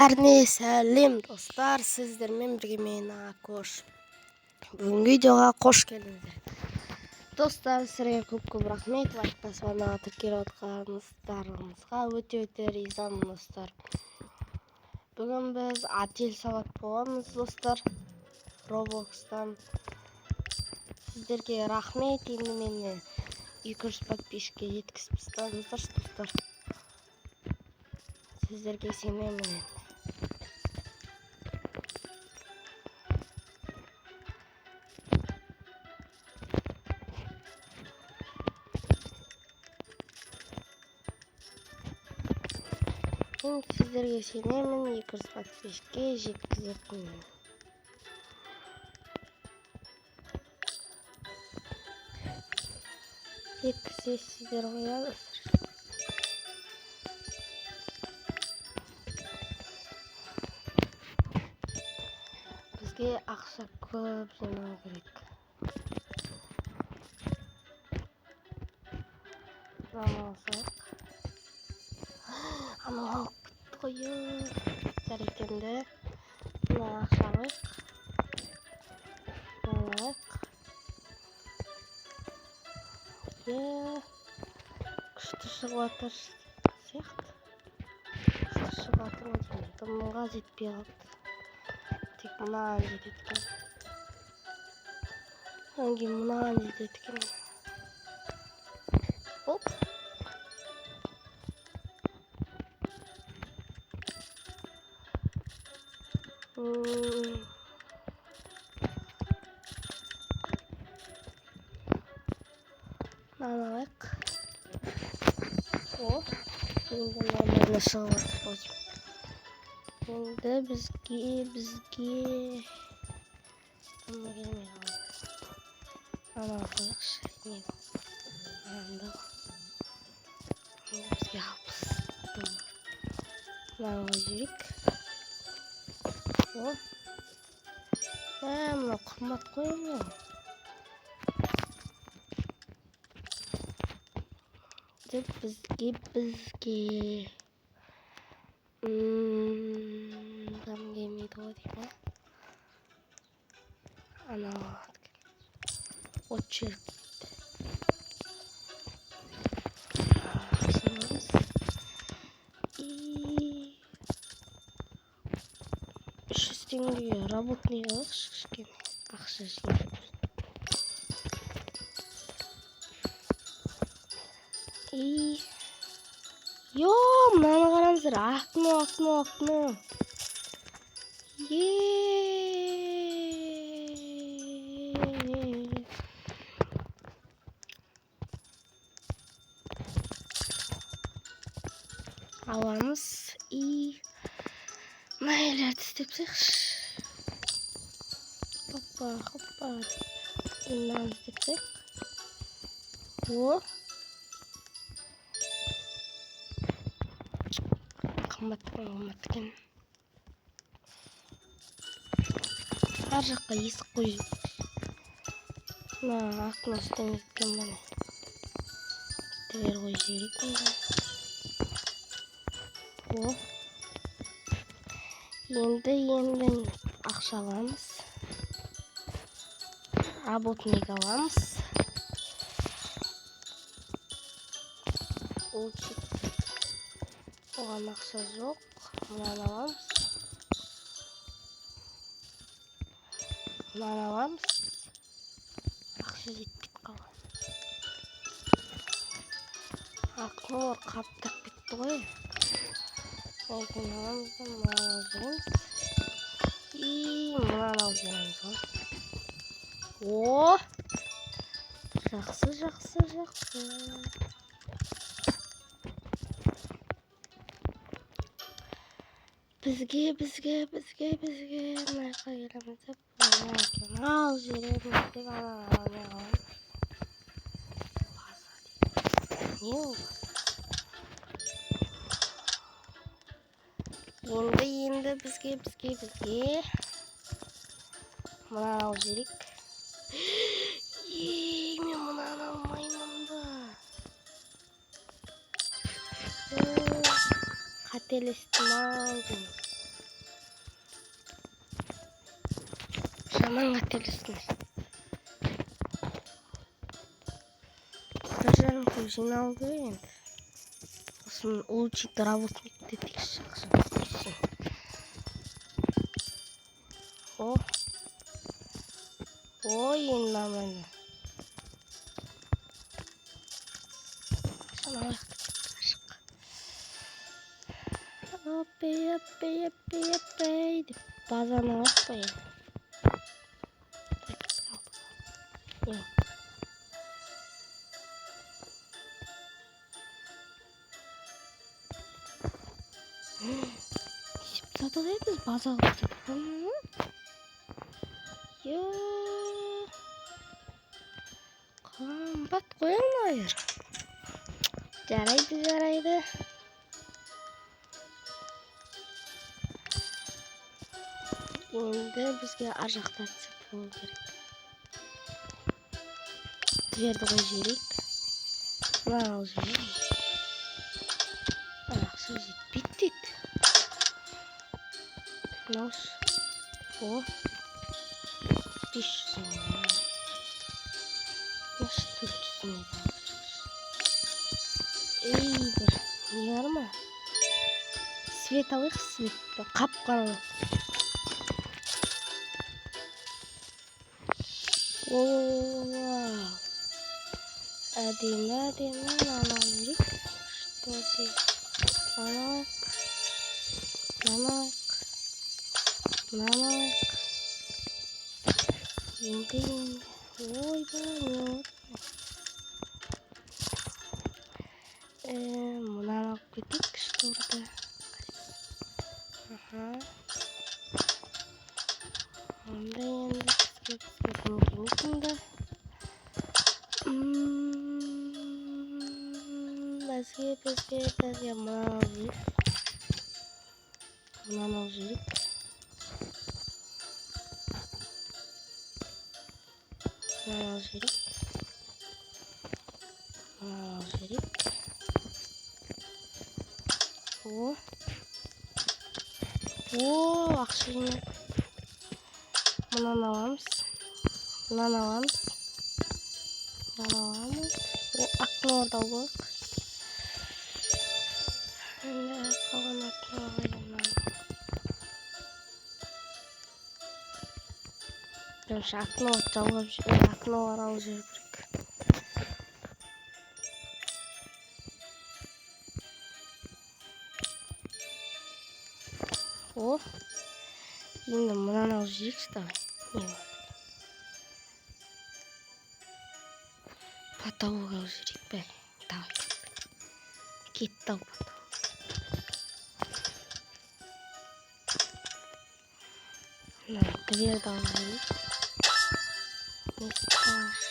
Бәріне сәлем, достар! Сіздермен бірге мен, Акош. Бүгінгі видеоға қош келдіңіздер, достар! Сіздерге көп көп рахмет, лайк басып, арнаға тіркеліп отқаныңыздарыңызға өте өте ризамын, достар. Бүгін біз отель салатын боламыз, достар, Роблокстан. Сіздерге рахмет. Енді мені 200 подписчикке жеткізіп тастадыңыздаршы, достар. Сіздерге сенемін енді. Мен сіздерге сенемін, 200 подписчикке жеткізетінмін. Жеткізесіздер ғой, иә, достар? Бізге ақша көп жинау керек. Мынаны алсақ, анау алып кетті ғой. Жарайды, енді мына ақша алайық, мынаны алайық. Е, күшті шығып жатыр сияқты, күшті шығып жатыр ғой деймін. Дымға жетпей қалды, тек мынаған жетеді екен, одан кейін мынаған жетеді екен. Болды. Мынаны алайық. О, енді нормально шығып жатыр ғой деймін. Енді бізге дым келмей қалды. Мынаны алып қояйықшы. Не, мынаны ғой. Енді бізге 60 доллар. Мынаны қойып жіберейік. О, мә, мынау қымбат қой мынау. Деп бізге дым келмейді ғой деймін, иә. Анау очередь. Ақша и 300 теңгеге работник алайықшы, кішкене ақша жинап. И йо, мынаны қараңыздар: окно, окно, окно. Е, аламыз. И мына үйлерді істеп тастайықшы. Хоппа, хоппа деп. И мынаны істеп тастайық. О, қымбат екен, қымбат екен. Ар жаққа есік қойып, мына окно істемейді екен. Міне, дверь қойып жіберейік онда. О, енді ақша аламыз, работник аламыз. Улучшить, оған ақша жоқ. Мынаны аламыз, мынаны аламыз, ақша жетпей қалған. Окнолар қаптап кетті ғой. Одан аламыз да, мынаны алып жібереміз и мынаны алып жібереміз ғой. О, жақсы, жақсы, жақсы. Бізге мына жаққа келеміз деп, мына екеуін алып жібереміз деп, ананы ала алмай қаламыз. База дейді, не ол база? Енді бізге мынаны алып жіберейік. Ей, мен мынаны алмаймын ба? Қателестім ау деймін. Жаман қателестім. 1,5 көп жиналу керек енді. Сосын улучшить работник етейікші, ақша түсsin. О. Ой, енді нормально. Ақшаны алайық та кеттік ашық. Апей, апей, апей, апей деп базаны алайық па енді. Так, алдық. Не болды? Не тастадық е, біз база қылып тастадық. Е, қымбат қой мына жер. Жарайды, жарайды. Енді бізге ар жақта цепь болу керек. Дверді қойып жіберейік. Мынаны алып жіберейік. Ақша жетпейді дейді. Мынау ше? О, 500 мың. Мынау 400 мың еді. Ей, бір не бар ма? Свет алайық, свет. Қап қараңғы. Вау. Әдемі, әдемі. Мынаны алып жіберейік. Что ты? Мынаны алайық. Мынаны алайық. Мынаны алайық. Енді, енді. Ойбай, не болды? Мынаны алып кетейік, шторды. Аха. Онда енді бізге кім келмейді мұнда? Бізге мынаны алып жіберейік. Мынаны алып жіберейік. Мынаны алып жіберейік. Мынаны алып жіберейік. О. О, ақша жинап. Мынаны аламыз. Мынаны аламыз. Мынаны аламыз. О, окноларды алып алайық. Енді қалған окноларға мынаны. Бірінші окно жалғап окнолар алып жіберу керек. О, енді мынаны алып жіберейікші, давай. Не болады? Потолок алып жіберейік, бәрі. Давай. Кетті ау потолок. Мына дверді алып жіберейік. Не страшно.